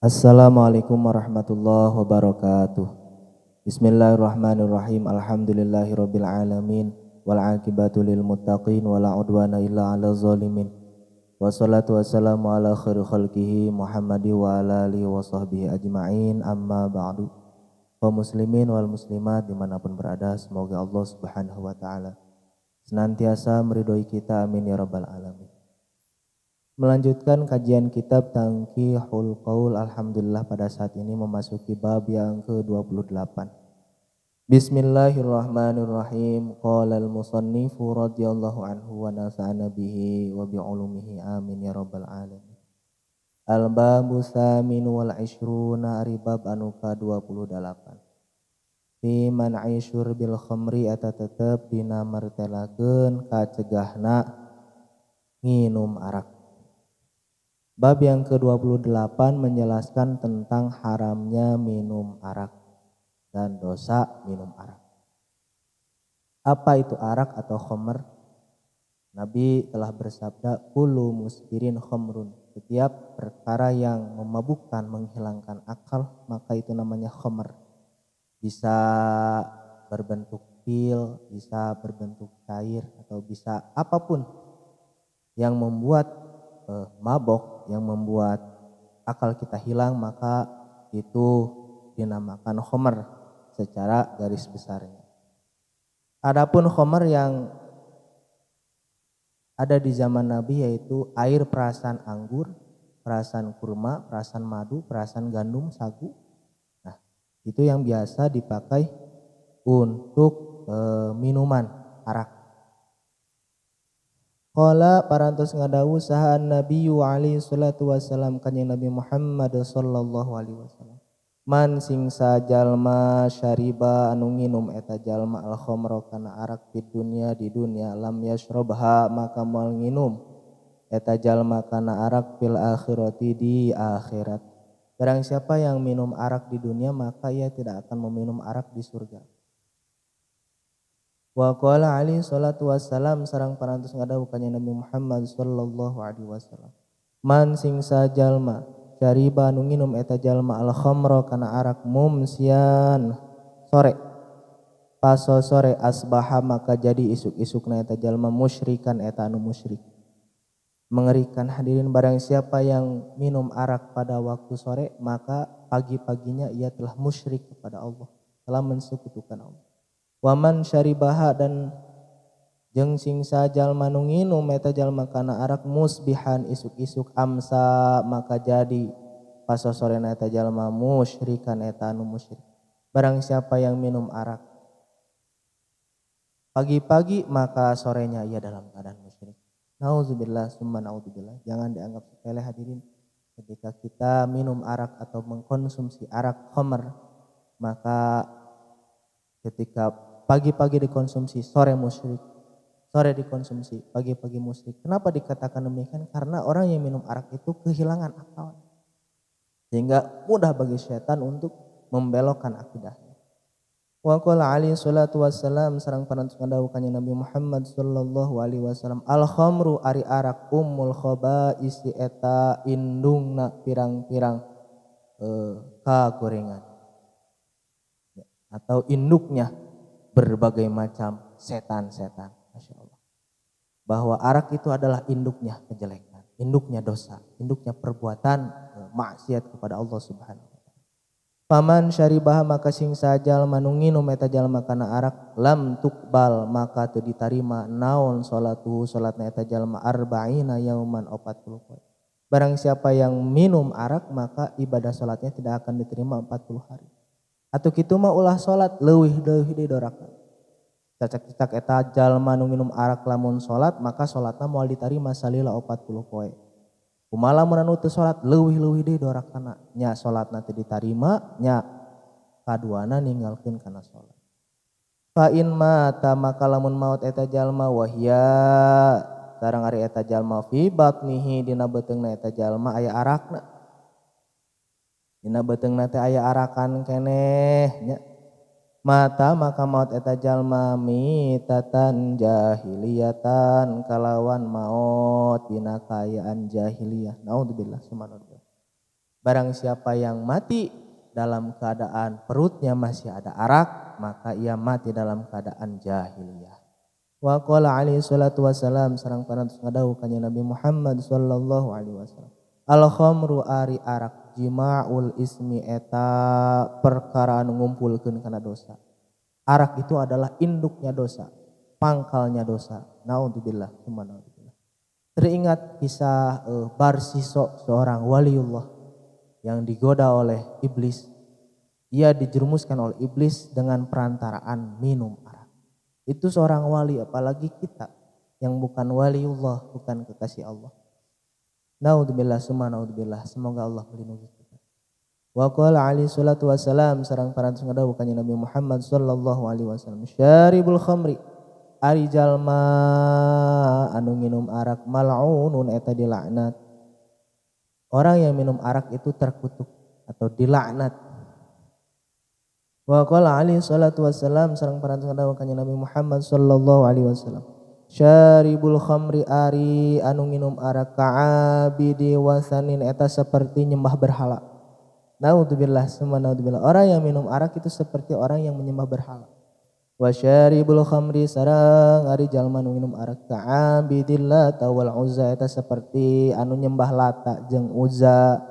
Assalamualaikum warahmatullahi wabarakatuh. Bismillahirrahmanirrahim. Alhamdulillahirabbil alamin wal aqibatu lil muttaqin wala udwana illa 'alal zalimin. Wassalatu wassalamu ala khairi khalqihi Muhammadi wa ala alihi wa sahbihi ajma'in. Amma ba'du. Kaum muslimin wal muslimat dimanapun berada, semoga Allah Subhanahu wa taala senantiasa meridhoi kita, amin ya rabbal alamin. Melanjutkan kajian kitab Tanqihul Qaul, alhamdulillah pada saat ini memasuki bab yang ke-28. Bismillahirrahmanirrahim. Qala al-musannifu radhiyallahu anhu wa nafa'ana bihi wa bi'ulumihi amin ya rabbal alamin. Al-babu tsaminu wal ishruna, ari bab anu ka-28. Fi man'i syurbil khamri, eta tetep dina martelakeun kacegahna nginum arak. Bab yang ke-28 menjelaskan tentang haramnya minum arak dan dosa minum arak. Apa itu arak atau khamr? Nabi telah bersabda, kullu muskirin khamrun. Setiap perkara yang memabukkan, menghilangkan akal, maka itu namanya khamr. Bisa berbentuk pil, bisa berbentuk cair, atau bisa apapun yang membuat mabok, yang membuat akal kita hilang, maka itu dinamakan khamr secara garis besarnya. Adapun khamr yang ada di zaman Nabi yaitu air perasan anggur, perasan kurma, perasan madu, perasan gandum, sagu. Nah, itu yang biasa dipakai untuk minuman arak. Qala parantos ngadawu saha an-nabiyyu alaihi salatu wassalam kanjeng Nabi Muhammad sallallahu alaihi wasallam. Man sing sajalma syariba anu nginum eta jalma al-khamra kana arak di dunia di dunia lam yashrabha maka moal nginum eta jalma kana arak fil akhirati di akhirat. Barang siapa yang minum arak di dunia maka ia tidak akan meminum arak di surga. Wa qala alaihi salatu wassalam sareng parantos ngadawuh kanjeng Nabi Muhammad sallallahu alaihi wasallam. Man sing sajalma syariba nu nginum eta jalma al khamra kana arak mumsian sore paso sore asbaha maka jadi isuk-isukna eta jalma musyrikan eta anu musyrik. Mengerikan hadirin, barang siapa yang minum arak pada waktu sore maka pagi-paginya ia telah musyrik kepada Allah, telah mensekutukan Allah. Waman syaribaha dan jeung sing sajalma nu nginum eta jalma kana arak musbihan isuk-isuk amsa maka jadi pasosorena eta jalma musyrikan eta anu musyrik. Barang siapa yang minum arak pagi-pagi maka sorenya ia dalam keadaan musyrik. Nauzubillah summa naudzubillah. Jangan dianggap sepele hadirin, ketika kita minum arak atau mengkonsumsi arak khamr maka ketika pagi-pagi dikonsumsi sore musyrik, sore dikonsumsi pagi-pagi musyrik. Kenapa dikatakan demikian? Karena orang yang minum arak itu kehilangan akal, sehingga mudah bagi setan untuk membelokkan akidahnya. Wa qala alaihi salatu wassalam sareng parantos ngadawuh kanjeng Nabi Muhammad sallallahu alaihi wasallam, al khamru ari arak ummul khabaisi eta indungna pirang-pirang kagorengan atau induknya berbagai macam setan-setan. Masya Allah. Bahwa arak itu adalah induknya kejelekan, induknya dosa, induknya perbuatan maksiat kepada Allah Subhanahu wa taala. Paman syaribah maka sing sajalma nu nginum eta jalma kana arak lam tukbal maka teu ditarima naon salatuhu salatna eta jalma arba'ina yauman 40 poe. Barang siapa yang minum arak maka ibadah salatnya tidak akan diterima 40 hari. Atau kitu mah ulah salat leuwih deui deui dorakan. Cacak-cacak eta jalma nu minum arak lamun salat maka salatna moal ditarima salila 40 poe. Kumaha lamun anu teu salat leuwih-leuwih deui dorakana, nya salatna teu ditarima nya kaduana ninggalkeun kana salat. Fa in mata maka lamun maot eta jalma wahia sareng ari eta jalma fi batnihi dina beuteungna eta jalma aya arakna. Dina beuteungna teh aya arakan keneh nya. Mata maka maut eta jalma mitatan jahiliyatan kalawan maut dina kaayaan jahiliyah. Naudzubillah summa naudzubillah. Barang siapa yang mati dalam keadaan perutnya masih ada arak, maka ia mati dalam keadaan jahiliyah. Wa qala alaihi salatu wassalam sareng parantos ngadawuh kanjeng Nabi Muhammad sallallahu alaihi wasallam. Al khamru ari arak jima'ul ismi eta perkara anu ngumpulkeun kana dosa. Arak itu adalah induknya dosa, pangkalnya dosa. Naudzubillah, tsumma naudzubillah. Teringat kisah Barsiso, seorang waliullah yang digoda oleh iblis. Ia dijerumuskan oleh iblis dengan perantaraan minum arak. Itu seorang wali, apalagi kita yang bukan waliullah, bukan kekasih Allah. Naudzubillah, summa naudzubillah. Semoga Allah melindungi kita. Wa qala alaihi salatu wassalam sareng parantos ngadawuh kanjeng Nabi Muhammad sallallahu alaihi wasallam, syaribul khamri ari jalma anu nginum arak mal'unun eta dilaknat. Orang yang minum arak itu terkutuk atau dilaknat. Wa qala alaihi salatu wassalam sareng parantos ngadawuh kanjeng Nabi Muhammad sallallahu alaihi wasallam, syaribul khamri ari anu nginum arak ka'abidi wasanin eta seperti nyembah berhala. Naudzubillah, summa naudzubillah. Orang yang minum arak itu seperti orang yang menyembah berhala. Wa syaribul khamri sareng ari jalma nu minum arak ka'abidillah wal uzza eta seperti anu nyembah Lata jeung Uzza.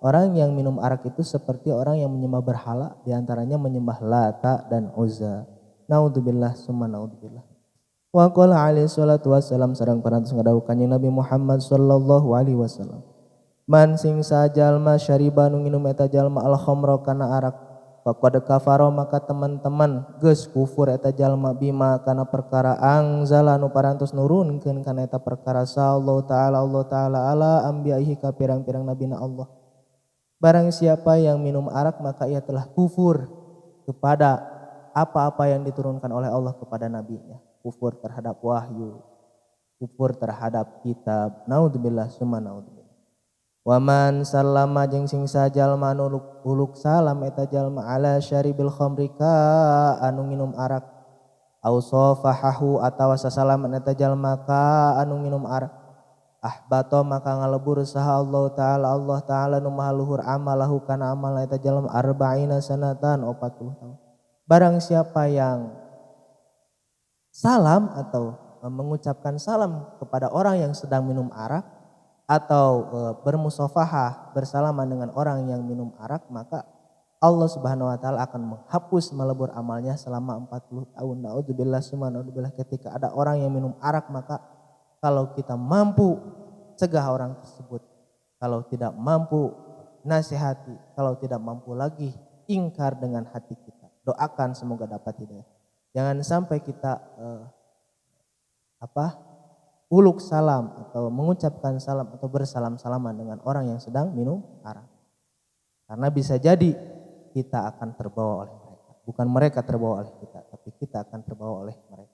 Orang yang minum arak itu seperti orang yang menyembah berhala, diantaranya menyembah Lata dan Uzza. Naudzubillah, summa naudzubillah. Wa qala alaihi salatu wassalam sareng parantos ngadawuh kanjeng Nabi Muhammad sallallahu alaihi wasallam. Man sing sajalma syariba nu nginum eta jalma al khamra kana arak faqad kafara maka teman-teman geus kufur eta jalma bima kana perkara angzala nu parantos nurunkeun kana eta perkara sallallahu taala Allah taala ala anbiya'ihi ka pirang-pirang nabina Allah. Barang siapa yang minum arak maka ia telah kufur kepada apa-apa yang diturunkan oleh Allah kepada nabinya. Kufur terhadap wahyu, kufur terhadap kitab. Naudzubillah summa naudzubillah. Waman sallama jeung sing sajalma anu uluk salam eta jalma ala syaribil khamri ka anu nginum arak au safahahu atawa sasalaman eta jalma ka anu nginum arak ahbato maka ngalebur saha Allah taala Allah taala nu maha luhur amalahu kana amalna eta jalma arba'ina sanatan 40 tahun. Barang siapa yang salam atau mengucapkan salam kepada orang yang sedang minum arak atau bermusafahah bersalaman dengan orang yang minum arak, maka Allah Subhanahu wa taala akan menghapus melebur amalnya selama 40 tahun. Naudzubillah summa naudzubillah. Ketika ada orang yang minum arak, maka kalau kita mampu cegah orang tersebut, kalau tidak mampu nasihati, kalau tidak mampu lagi ingkar dengan hati kita, doakan semoga dapat hidayah. Jangan sampai kita uluk salam atau mengucapkan salam atau bersalam-salaman dengan orang yang sedang minum arak. Karena bisa jadi kita akan terbawa oleh mereka. Bukan mereka terbawa oleh kita, tapi kita akan terbawa oleh mereka.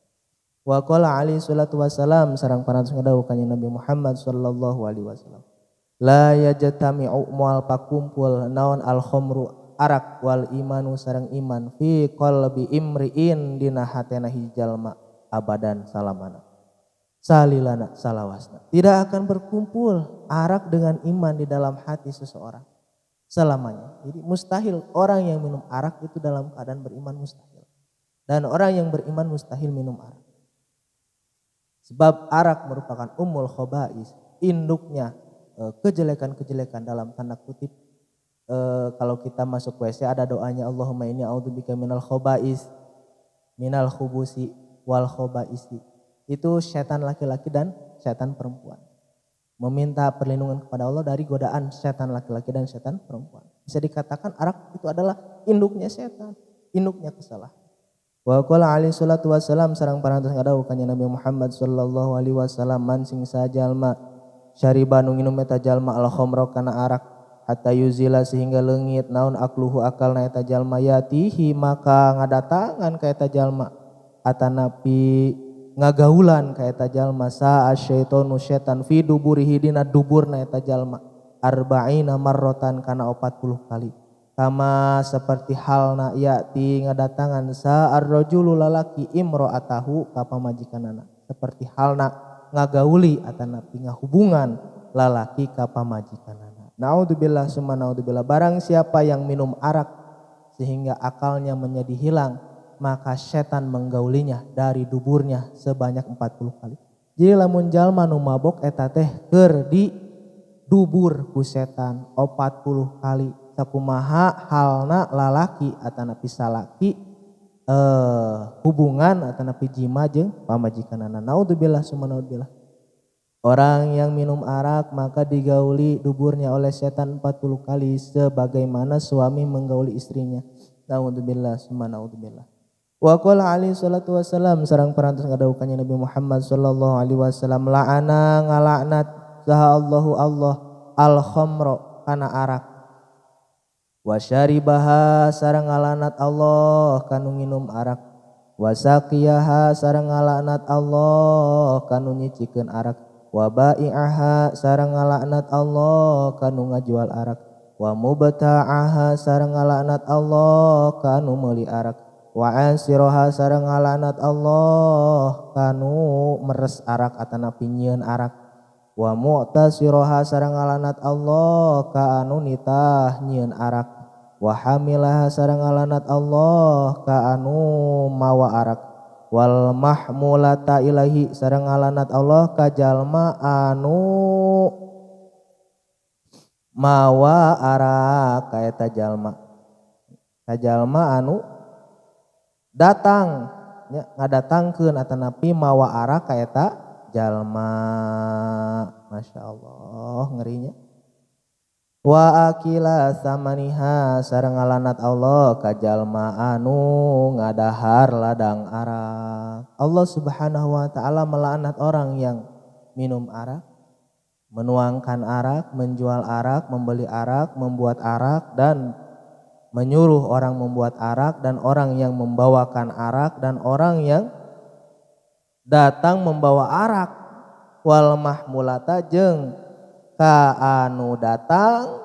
Wa qala alaihi salatu wassalam sareng parantos ngadawuh kanjeng Nabi Muhammad sallallahu alaihi wasallam. La yajtami'u mual pakumpul naon al khamru arak wal imanu sareng iman fi qalbi imri'in dina hatena hiji jalma abadan salamana. Salilana salawasna. Tidak akan berkumpul arak dengan iman di dalam hati seseorang selamanya. Jadi mustahil orang yang minum arak itu dalam keadaan beriman, mustahil. Dan orang yang beriman mustahil minum arak. Sebab arak merupakan ummul khobais, induknya kejelekan-kejelekan dalam tanda kutip. Kalau kita masuk WC ada doanya Allahumma inni a'udzubika minal khobais, minal khubusi wal khobaisi. Itu setan laki-laki dan setan perempuan. Meminta perlindungan kepada Allah dari godaan setan laki-laki dan setan perempuan. Bisa dikatakan arak itu adalah induknya setan, induknya kesalahan. Wa qala alaihi salatu wassalam sareng parantos ngadawuh kanjeng Nabi Muhammad sallallahu alaihi wasallam man sing sajalma syariba nu nginum eta jalma al khamra kana arak hatta yuzila sehingga leungit naon akluhu akalna eta jalma yatihi maka ngadatangan ka eta jalma atanapi ngagaulan ka eta jalma saa syaitonu setan fi duburihi dina duburna eta jalma arba'ina marrotan kana 40 kali. Kama seperti halna yati ngadatangan sa ar-rajulu lalaki imro'atahu ka pamajikanana. Seperti halna ngagauli atanapi ngahubungan lalaki ka pamajikanana. Naudzubillah summa naudzubillah. Barang siapa yang minum arak sehingga akalnya menjadi hilang, maka setan menggaulinya dari duburnya sebanyak 40 kali. Jadi lamun jalma nu mabok eta teh keur di dubur ku setan 40 kali. Sakumaha halna lalaki atanapi salaki hubungan atanapi jima jeung pamajikanana. Naudzubillah summa naudzubillah. Orang yang minum arak maka digauli duburnya oleh setan 40 kali sebagaimana suami menggauli istrinya. Naudzubillah summa naudzubillah. Wa qala alaihi salatu wassalam sareng parantos ngadawuh Nabi Muhammad sallallahu alaihi wasallam la'ana ngalaknat saha Allahu Allah al khamra kana arak. Wa syaribaha sareng ngalaknat Allah kanu nginum arak. Wa saqiyaha sareng ngalaknat Allah kanu nyicikeun arak. Wa bai'aha sareng ngalaknat Allah kanu ngajual arak. Wa mubta'aha sareng ngalaknat Allah kanu meuli arak. Wa asiraha sareng ngalaknat Allah kanu meres arak atanapi nyieun arak. Wa mu'tasiraha sareng ngalaknat Allah ka anu nitah nyieun arak. Wa hamilaha sareng ngalaknat Allah ka anu mawa arak. Wal mahmulata ilahi sareng ngalanat Allah ka jalma anu mawa arak ka eta jalma. Ka jalma anu datang nya ngadatangkeun atanapi mawa arak ka eta jalma. Masya Allah ngerinya. Wa akila samaniha sareng ngalanat Allah ka jalma anu ngadahar ladang arak. Allah Subhanahu wa taala melaknat orang yang minum arak, menuangkan arak, menjual arak, membeli arak, membuat arak dan menyuruh orang membuat arak dan orang yang membawakan arak dan orang yang datang membawa arak. Wal mahmulata jeung ka anu datang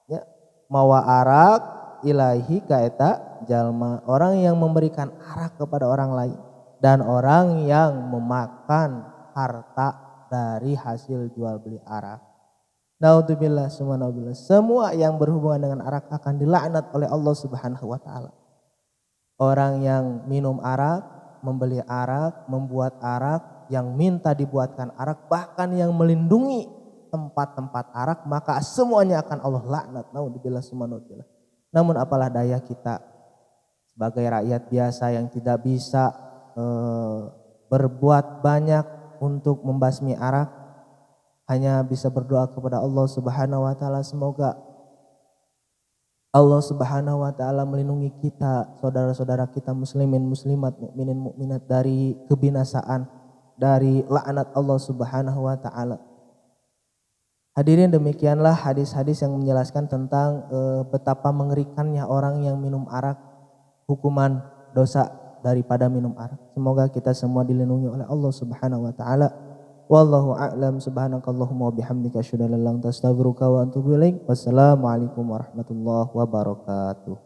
ya, mawa arak ilahi ka eta jalma, orang yang memberikan arak kepada orang lain dan orang yang memakan harta dari hasil jual beli arak. Naudzubillah summa naudzubillah. Semua yang berhubungan dengan arak akan dilaknat oleh Allah Subhanahu wa taala. Orang yang minum arak, membeli arak, membuat arak, yang minta dibuatkan arak, bahkan yang melindungi tempat-tempat arak, maka semuanya akan Allah laknat. Naudzubillah summa naudzubillah. Namun apalah daya kita sebagai rakyat biasa yang tidak bisa berbuat banyak untuk membasmi arak, hanya bisa berdoa kepada Allah Subhanahu wa taala, semoga Allah Subhanahu wa taala melindungi kita, saudara-saudara kita muslimin muslimat, mukminin mukminat dari kebinasaan, dari laknat Allah Subhanahu wa taala. Hadirin, demikianlah hadis-hadis yang menjelaskan tentang betapa mengerikannya orang yang minum arak, hukuman dosa daripada minum arak. Semoga kita semua dilindungi oleh Allah Subhanahu wa taala. Wallahu a'lam. Subhanakallahumma wa bihamdika asyhadu an la ilaha illa anta astaghfiruka wa atubu ilaik. Wassalamualaikum warahmatullahi wabarakatuh.